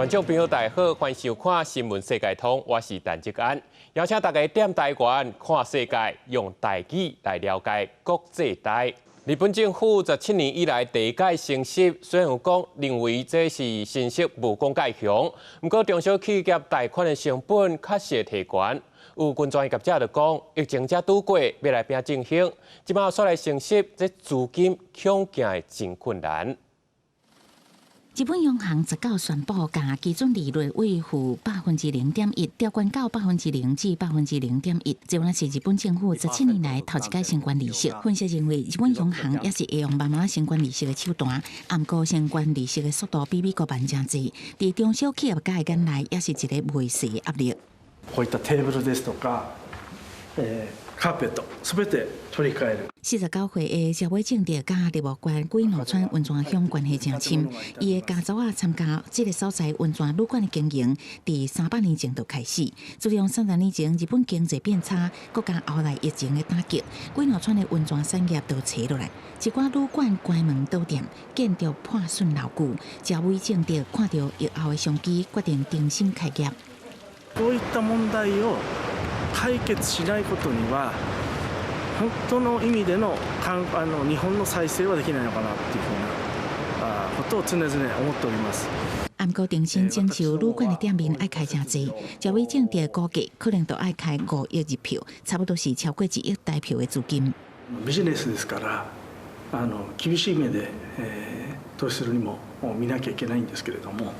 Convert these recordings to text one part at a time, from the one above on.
觀眾朋友大家好，歡迎收看《新聞世界通》，我是陳志安，邀請大家踮台灣看世界，用台語來了解國際大。日本政府17年以來第一擺升息，雖然講認為這是升息無講蓋強，毋過中小企業貸款的成本確實提懸。有金磚業者就講，疫情才拄過，欲來拼振興，這擺煞來升息，這資金恐驚會真困難。日本央行19宣布，共基準利率為-0.1%調懸到0%至0.1%，這原來是日本政府十七年來頭一擺升懸利息。分析認為，日本央行也是會用慢慢升懸利息的手段，毋過升懸利息的速度比美國慢誠濟，佇中小企業家的眼內，也是一個袂細的壓力。こういったテーブルですとか、カーペット、すべて取り替える。49歲的朝尾正德佮日和縣鬼怒川溫泉鄉關係誠深，伊的家族仔參加這个所在溫泉旅館的經營，佇300年前就開始。自從30年前日本經濟變差，閣加後來疫情的打擊，鬼怒川的溫泉產業都衰落來，一寡旅館關門倒店，建築破損老舊。朝尾正德看著疫後的商機，決定重新開業。こういった問題を解決しないことには、本当の意味でのあの日本の再生はできないのかなっていうふうなことを常々思っております。毋過重新整修旅館的店面愛開誠濟，朝尾正德估計可能都愛開5億日票，差不多是超過1億台票的資金。ビジネスですから、厳しい目で、投資するにも見なきゃいけないんですけれども、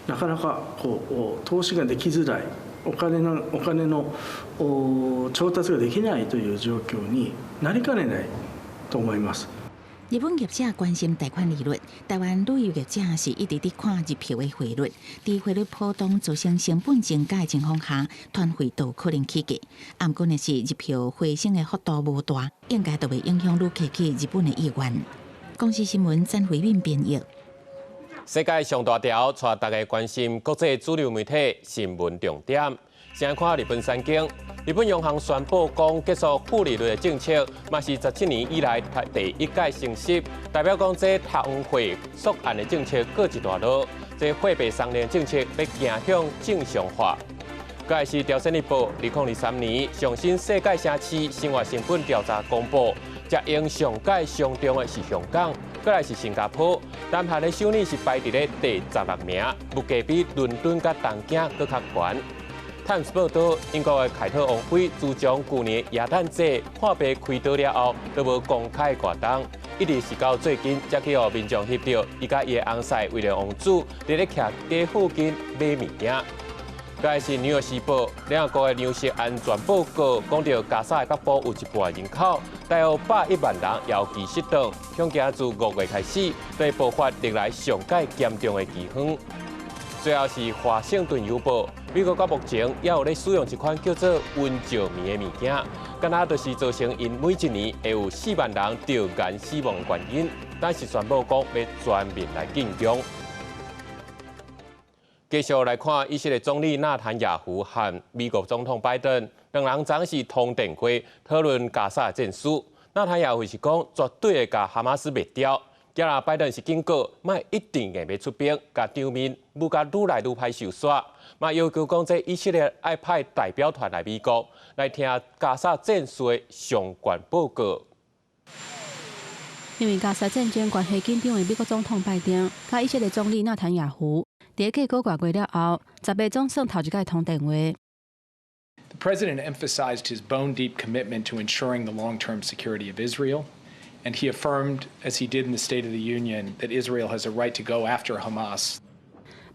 なかなかこう投資ができづらい、お金の調達ができないという状況になりかねないと思います。日本業者關心貸款利率，台灣旅遊業者是一直佇看日票的匯率，佇匯率波動造成成本增加的情況下，團費都可能起價。毋過若是日票回升的幅度無大，應該就袂影響旅客去日本的意願。公視新聞曾慧敏編譯。世界上大條，帶大家關心國際主流媒體新聞重點。先看日本產經，日本央行宣布講結束負利率的政策，嘛是十七年以來第一擺升息，代表講這通貨縮按的政策過一段落，這貨幣鬆量政策欲走向正常化。閣來是朝鮮日報，2023年上新世界城市生活成本調查公布，食鹽上蓋上重的是香港，閣來是新加坡，南韓的首爾是排佇咧第16名，物價比倫敦佮東京閣較懸。泰晤士報導，英國的凱特王妃自從舊年耶誕節破病開刀了後，都無公開活動，一直是到最近才去予民眾翕著，伊佮伊的翁婿威廉王子佇咧徛街附近買物件。閣來是紐約時報，聯合國的糧食安全報告講著加沙的北部有一半人口，大約101萬人枵飢失頓，恐驚自5月開始，會爆發歷來上蓋嚴重的饑荒。最後是華盛頓郵報，美國到目前猶有咧使用一款叫做溫石棉的物件，敢若就是造成𪜶每一年會有4萬人著癌死亡的原因，但是宣布講欲全面來禁用。繼續來看以色列總理納坦雅胡和美國總統拜登兩人昨是通電話討論加沙戰事。納坦雅胡是講絕對會共哈馬斯滅掉，而拜登是警告，莫一定會欲出兵，共場面舞共愈來愈歹收煞。嘛要求講這以色列愛派代表團來美國來聽加沙戰事的相關報告。因為加沙戰爭關係緊張的美國總統拜登，佮以色列總理納坦雅胡，佇過幾個月了後，18總算頭一擺通電話。 The president emphasized his bone-deep commitment to ensuring the long-term security of Israel, and he affirmed, as he did in the State of the Union, that Israel has a right to go after Hamas.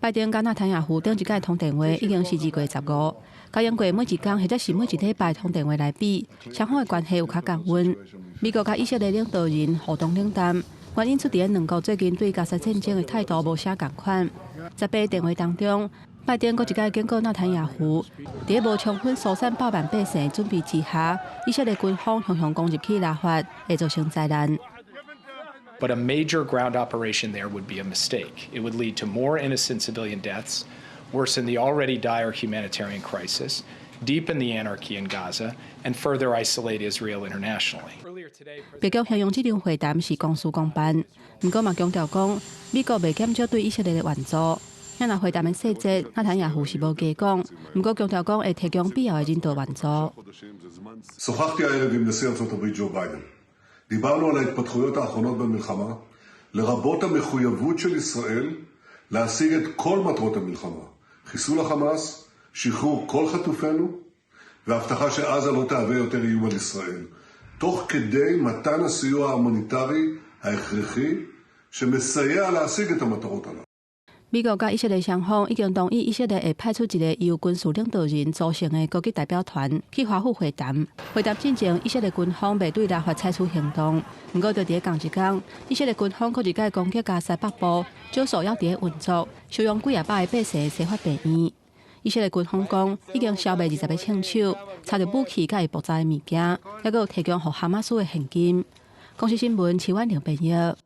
拜登佮納坦雅胡頂一擺通電話已經是2月15，佮用過每一工或者是每一禮拜通電話來比，雙方的關係有較降溫。美國佮以色列領導人互動冷淡，原因出佇兩國最近對加沙戰爭的態度無啥仝款。18電話當中，拜登閣一擺警告納坦雅胡，佇無充分疏散百萬百姓的準備之下，以色列軍方雄雄攻入去拉法，會造成災難。 But a major ground operation there would be a mistake. It would lead to more innocent civilian deaths, worsen the already dire humanitarian crisis, deepen the anarchy in Gaza, and further isolate Israel internationally. 白宮形容這場會談是公事公辦，毋過嘛強調講，美國袂減少對以色列的援助。若會談的細節，納坦雅胡是無加講，毋過強調講會提供必要的人道援助。 שוחחתי הערב עם נשיא ארצות הברית ג'ו ביידן. דיברנו על ההתפתחויות האחרונות במלחמה, לרבות המחויבות של ישראל להשיג את כל מטרות המלחמה: חיסול החמאס, שחרור כל חטופינו והבטחה שעזה לא תהווה יותר איום על ישראל, תוך כדי מתן הסיוע ההומניטרי ההכרחי שמסייע להשיג את המטרות הללו. 美國佮以色列雙方已經同意，以色列會派出一个由軍事領導人組成的高級代表團去華府會談。會談進前，以色列軍方袂對拉法採取行動。毋過，就佇咧仝一工，以色列軍方閣一擺攻擊加沙北部，少數猶佇咧運作、收容幾仔百个百姓的西法病院。以色列軍方講，已經消滅20個槍手，查著武器佮伊爆炸的物件，猶閣有提供予哈馬斯的現金。公視新聞，徐婉玲編譯。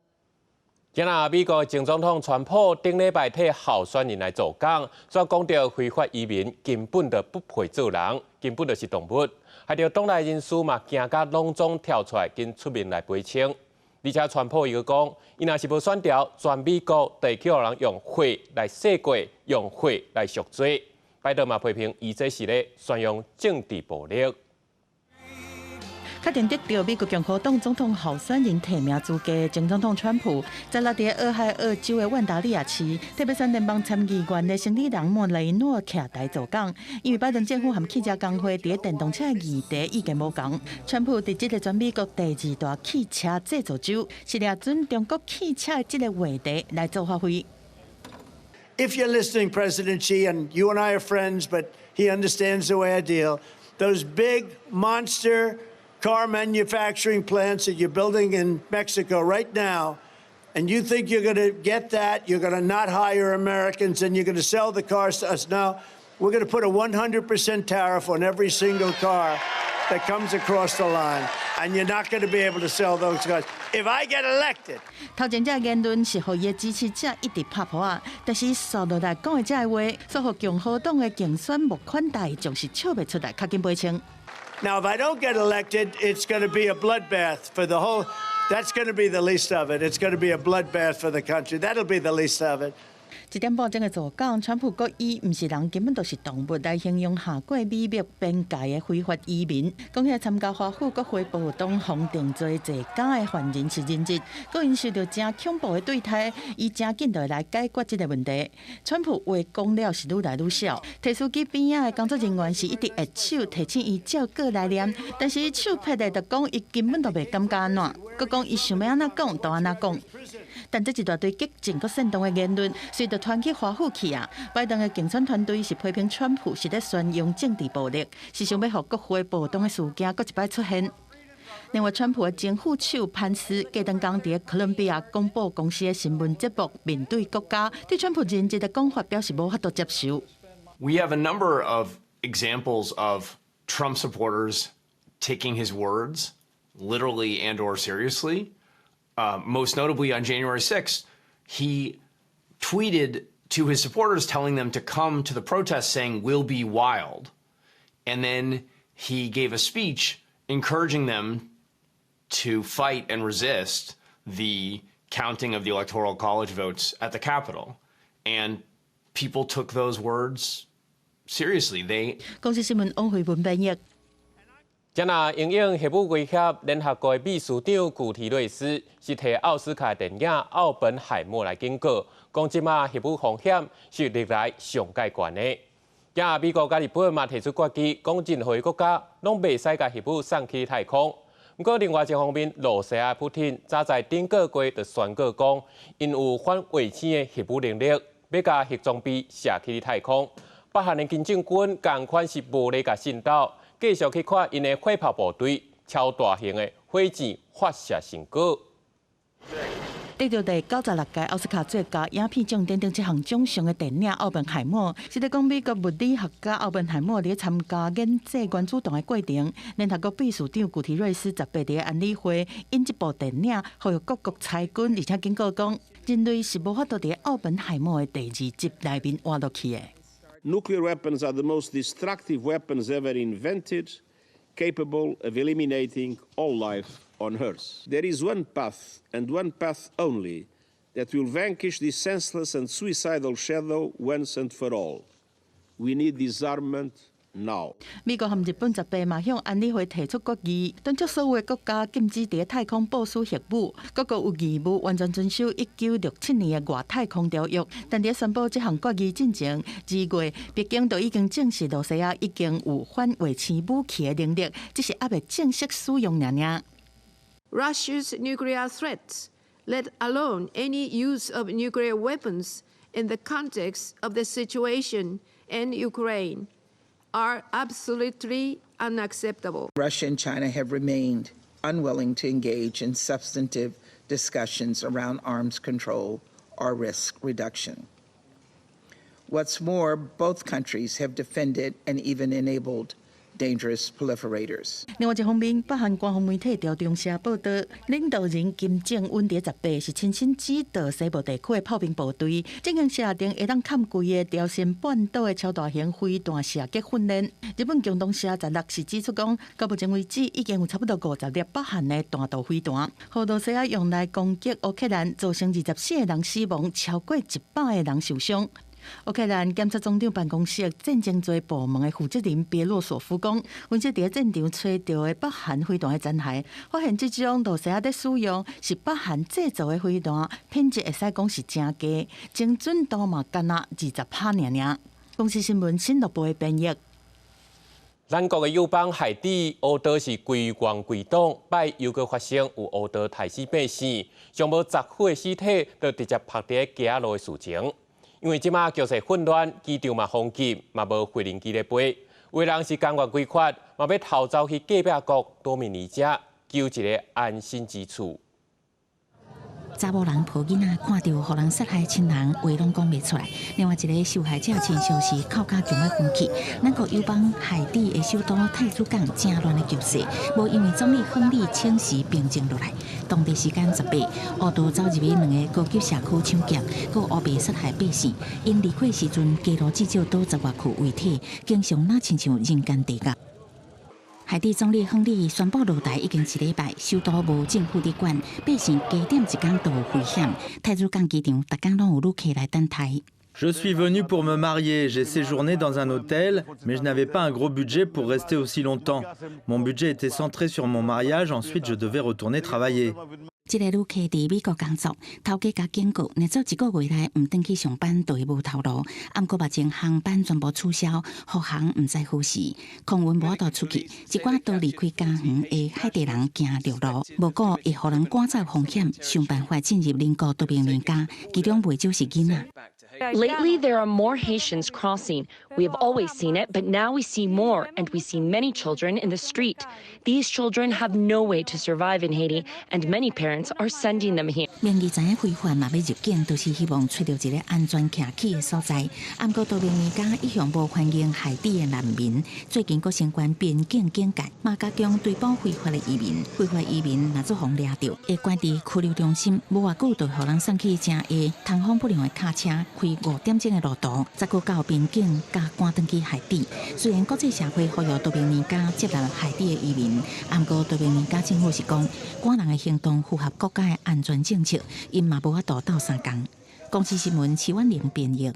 今仔美國前總統川普頂禮拜替候選人來助講，煞講著非法移民根本就不配做人，根本就是動物，害著黨內人士嘛驚甲攏總跳出來緊出面來澄清。而且川普伊閣講，伊若是無選著，全美國就會去予人用火來洗過，用火來贖罪。拜登嘛批評伊這是咧宣揚政治暴力。確定得著美國共和黨總統候選人提名資格，前總統川普十六佇俄亥俄州的萬達利亞市，特別選聯邦參議員的經理人莫雷諾徛台助講，因為拜登政府和汽車工會佇電動車議題意見無仝，川普佇這个全美國第二大汽車製造州，是掠準中國汽車的這个話題來做發揮。 If you're listening, President Xi, and you and I are friends, but he understands the way I deal, those big monster car manufacturing plants that you're building in Mexico right now, and you think you're going to get that, you're going to not hire Americans, and you're going to sell the cars to us now. We're going to put a 100% tariff on every single car that comes across the line, and you're not going to be able to sell those cars if I get elected. 頭前這言論是予伊的支持者一直拍噗仔，但是紲落來講的這个話，煞予共和黨的競選募款大將是笑袂出來，較緊澄清。 Now, if I don't get elected, it's going to be a bloodbath for the whole. That's going to be the least of it. It's going to be a bloodbath for the country. That'll be the least of it. 一點半鐘的助講，川普閣以毋是人根本就是動物來形容跨過美墨邊界的非法移民。講起參加華府國會暴動封定罪坐監的犯人是人質，閣𪜶受著誠恐怖的對待，伊誠緊就會來解決這个問題。川普話講了是愈來愈少，提詞機邊仔的工作人員是一直握手提醒伊照稿來念，但是伊手撇的就講伊根本就袂感覺按怎，閣講伊想欲按怎講就按怎講。但這一大堆激進閣煽動的言論，隨著傳去華府去啊！拜登的競選團隊是批評川普是咧宣揚政治暴力，是想欲予國會暴動的事件閣一擺出現。另外，川普的前副手潘斯過當工佇哥倫比亞廣播公司的新聞節目面對國家，對川普人質的講法表示無法度接受。 We have a number of examples of Trump supporters taking his words literally and or seriously. Most notably on January 6th, he tweeted to his supporters telling them to come to the protest saying, "We'll be wild." And then he gave a speech encouraging them to fight and resist the counting of the Electoral College votes at the Capitol. And people took those words seriously. They 公視新聞王慧文編譯。這若因應核武威脅，聯合國秘書長古提瑞斯是提奧斯卡電影《奧本海默》來警告，講這馬核武風險是歷來上蓋懸的。今仔美國佮日本嘛提出決議，講任何國家攏袂使共核武送去太空。毋過另外一方面，羅西亞普丁早在頂個月就宣告講，𪜶有反衛星的核武能力，欲共核裝備射去太空。北韓的金正恩仝款是無咧共滲透。繼續去看𪜶的火炮部隊超大型的火箭發射成果。得著第96屆奧斯卡最佳影片獎等等這項獎項的電影《奧本海默》，是咧講美國物理學家奧本海默佇咧參加研製原子彈的過程。聯合國秘書長古提瑞斯18佇安理會引這部電影，呼籲各國裁軍，而且警告講，人類是無法度佇奧本海默的第二集內面活落去的。 Nuclear weapons are the most destructive weapons ever invented, capable of eliminating all life on Earth. There is one path and one path only That will vanquish this senseless and suicidal shadow once and for all. We need disarmament now. 美國和日本18嘛向安理會提出決議，敦促所有的國家禁止佇太空部署核武，各國有義務完全遵守1967年的外太空條約。但佇宣布這項決議進前，2月北京就已經證實露西亞已經有反衛星武器的能力，只是猶未正式使用爾爾。 Russia's nuclear threats, let alone any use of nuclear weapons in the context of the situation in Ukraine, are absolutely unacceptable. Russia and China have remained unwilling to engage in substantive discussions around arms control or risk reduction. What's more, both countries have defended and even enabled dangerous proliferators. 另外一方面，北韓官方媒體朝中社報道，領導人金正恩佇18是親身指導西部地區的炮兵部隊進行射程會當崁規个朝鮮半島的超大型飛彈射擊訓練。日本共同社16是指出講，到目前為止已經有差不多50粒北韓的彈道飛彈，予羅西亞用來攻擊烏克蘭，造成24個人死亡，超過100個人受傷。烏克蘭檢察總長辦公室戰爭罪部門的負責人別洛索夫講，分析佇戰場揣著的北韓飛彈的殘骸，發現這種羅西亞佇使用是北韓製造的飛彈，品質會使講是誠低，精準度嘛干焦20趴爾爾。公視新聞新樂部的編譯。咱國的友邦海地烏道是規願規擋，擺猶閣發生有烏道刣死百姓，上無10副的屍體就直接曝佇街路的事情。因為這馬局勢混亂，機場嘛封禁，嘛無飛行機咧飛，有的人是甘願規決，嘛欲逃走去隔壁國多米尼加，求一个安身之處。查某人抱囡仔，看著予人殺害親人，話攏講袂出來。另外一个受害者親像是哭甲強欲昏去。咱國友邦海地的首都太子港正亂的局勢，無因為總理亨利請辭平靜落來。當地時間18，烏道走入去兩个高級社區搶劫，閣烏白殺害百姓。𪜶離開時陣，街路至少倒十外具遺體，景象若親像人間地獄。海地總理亨利宣布落台已經一禮拜，首都無政府佇管，百姓加點一工都有危險。太子港機場，逐工攏有旅客來等待。 Je suis venu pour me marier, j'ai séjourné dans un hôtel, mais je n'avais pas un gros budget pour rester aussi longtemps. Mon budget était centré sur mon mariage, ensuite je devais retourner travailler. 這个旅客佇美國工作，頭家共警告，若做一個月內毋轉去上班，就會無頭路。毋過目前航班全部取消，復航毋知何時，空運無法度出去，一寡逃離開家園的海地人行陸路，無顧會予人趕走風險，想辦法進入鄰國多明尼加，其中袂少是囡仔。 Lately, there are more Haitians crossing. We have always seen it, but now we see more, and we see many children in the street. These children have no way to survive in Haiti, and many parents are sending them here. 明義知影非法嘛欲入境，都是希望揣著一个安全徛起的所在。毋過多明尼加一向無歡迎海地的難民，最近閣升懸邊境警戒，嘛加強追捕非法的移民。非法移民若做予掠著，會關佇拘留中心，無偌久就予人送去誠下通風不良的卡車，開5點鐘的路途，才閣到邊境，共趕轉去海地。雖然國際社會呼籲多明尼加接納海地的移民，毋過多明尼加政府是講，趕人的行動符合國家的安全政策，𪜶嘛無法度鬥相共。公視新聞徐婉玲編譯。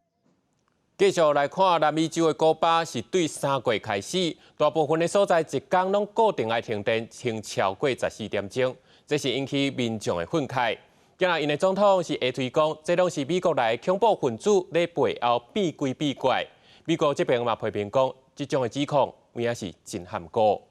繼續來看南美洲的古巴，是對3月開始，大部分的所在一工攏固定愛停電，停超過14點鐘，這是引起民眾的憤慨。今日𪜶的總統是下推講，這攏是美國來的恐怖分子咧背後變鬼變怪。美國這邊嘛批評講，這種的指控有影是真含糊。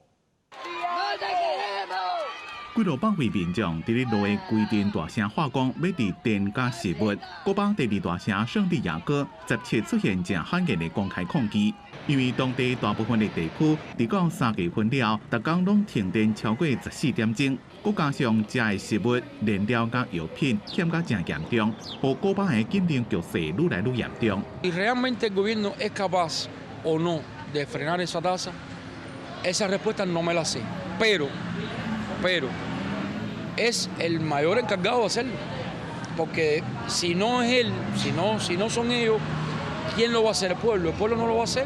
幾落百位民眾佇咧路的規定大聲喊講，欲佇電佮食物。古巴第二大城聖地亞哥17出現誠罕見的公開抗議，因為當地大部分的地區佇到3月份了，逐工攏停電超過14點鐘，閣加上食的食物、燃料佮藥品欠甲誠嚴重，予古巴的金融局勢愈來愈嚴重。 ¿Realmente el gobierno es capaz o no de frenar esa tasa? Esa respuesta no me la sé, pero es el mayor encargado de hacerlo, porque si no es él, si no son ellos, ¿quién lo va a hacer? El pueblo. El pueblo no lo va a hacer.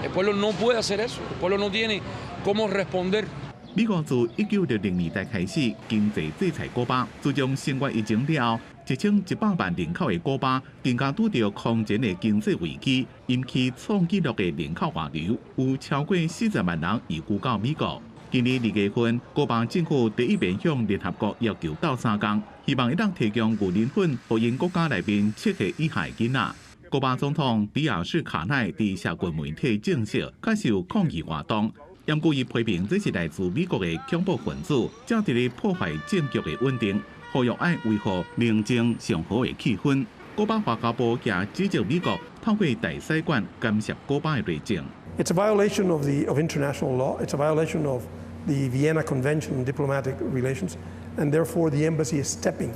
El pueblo no puede hacer eso. El pueblo no tiene cómo responder. 美國自1960年代開始經濟制裁古巴，自從新冠疫情了後， 1100萬人口的古巴，更加拄著空前的經濟危機，引起創紀錄的人口外流，有超過40萬人移居到美國。今年2月份，古巴政府第一遍向聯合國要求鬥相共，希望會當提供牛奶粉，予𪜶國家內面7歲以下的囡仔。古巴總統迪亞士卡奈佇社群媒體證實，確實有抗議活動。毋過伊批評這是來自美國的恐怖分子，正佇咧破壞政局的穩定，呼籲愛維護寧靜祥和的氣氛。古巴外交部也指責美國透過大使館干涉古巴的內政。 It's a violation of international law. It's a violation of the Vienna Convention on Diplomatic Relations, and therefore the embassy is stepping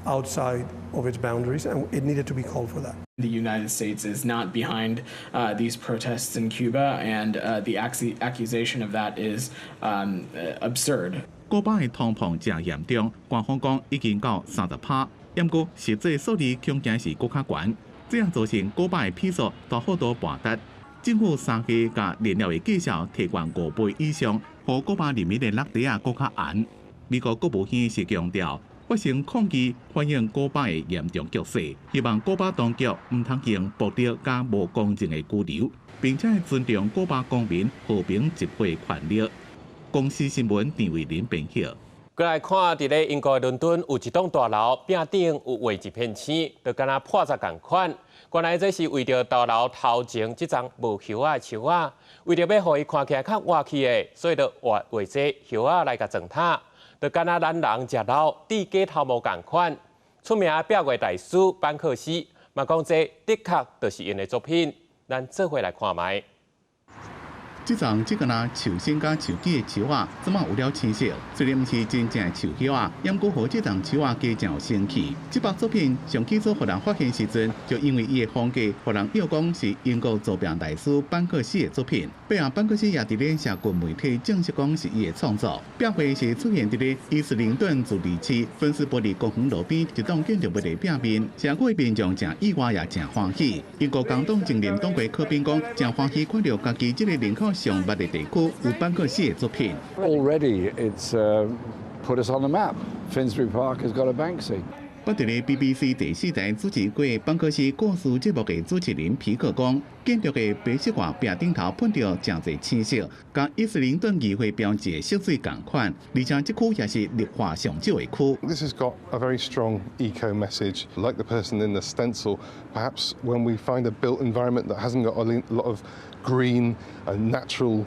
outside of its boundaries, and it needed to be called for that. The United States is not behind these protests in Cuba, and the accusation of that is absurd. 古巴的通膨誠嚴重，官方講已經到30趴，毋過實際數字恐驚是閣較懸，這樣造成古巴的披索大幅度跋跌。政府3月共燃料的價數提懸5倍以上，予古巴人民的落袋仔閣較絚。美國國務院是強調，發生抗議反映古巴的嚴重局勢，希望古巴當局毋通用暴力佮無公正的拘留，並且尊重古巴公民和平集會權利。公視新聞陳慧琳編譯。過來看，佇咧英國倫敦有一棟大樓壁頂有畫一片星，就敢若破十仝款。原來這是為著大樓頭前這叢無葉仔的樹仔，為著欲予伊看起來較活氣的，所以就畫畫這葉仔來共裝塔，就敢若咱人食老戴假頭毛仝款。出名的壁畫大師班克斯嘛講，這的確就是𪜶的作品。咱做伙來看覓。這叢這敢若樹身佮樹枝的樹仔，這馬有了青色？雖然毋是真正的樹葉仔，毋過予這叢樹仔加誠有生氣。這幅作品上起初予人發現時陣，就因為伊的風格，予人臆講是英國造壁大師班克斯的作品。背後班克斯也佇咧社群媒體證實講是伊的創作。壁畫是出現佇咧伊斯靈頓自治市芬斯伯里公園路邊一棟建築物的壁面，社區民眾誠意外也誠歡喜。英國工黨前任黨魁柯賓講，誠歡喜看著家己這个人口上密的地區有班克斯的作品。 Already it's put us on the map. Finsbury Park has got a Banksy. 不佇咧 BBC 第四台主持過班克斯故事節目的主持人皮克講，建築的白色畫壁頂頭噴著誠濟青色，佮伊斯靈頓議會標誌的色水仝款，而且這區也是綠化上少的區。 This has got a very strong eco message. Like the person in the stencil, perhaps when we find a built environment that hasn't got a lot of green and natural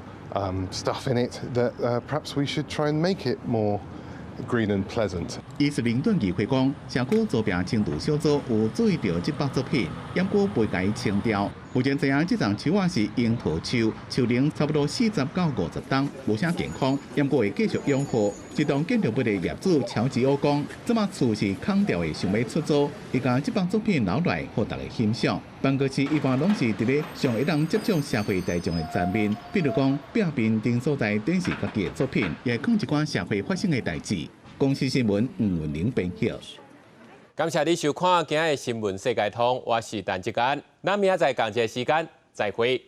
stuff in it, that perhaps we should try and make it more green and pleasant. 伊斯靈頓議會講，社區造壁清除小組有注意著這幅作品，毋過袂共伊清掉。目前知影這叢樹仔是櫻桃樹，樹齡差不多40到50冬，無啥健康，毋過會繼續養護。這棟建築物的業主喬吉歐講，這馬厝是空掉的，想欲出租，伊共這幅作品留來，予大家欣賞。班克斯一般攏是佇咧上會當接觸社會大眾的層面，比如講壁面頂所在展示家己的作品，也講一寡社會發生的代誌。公視新聞吳文玲編譯。感謝你收看今仔日的新聞世界通，我是陳志剛，咱明仔載仝一个時間再會。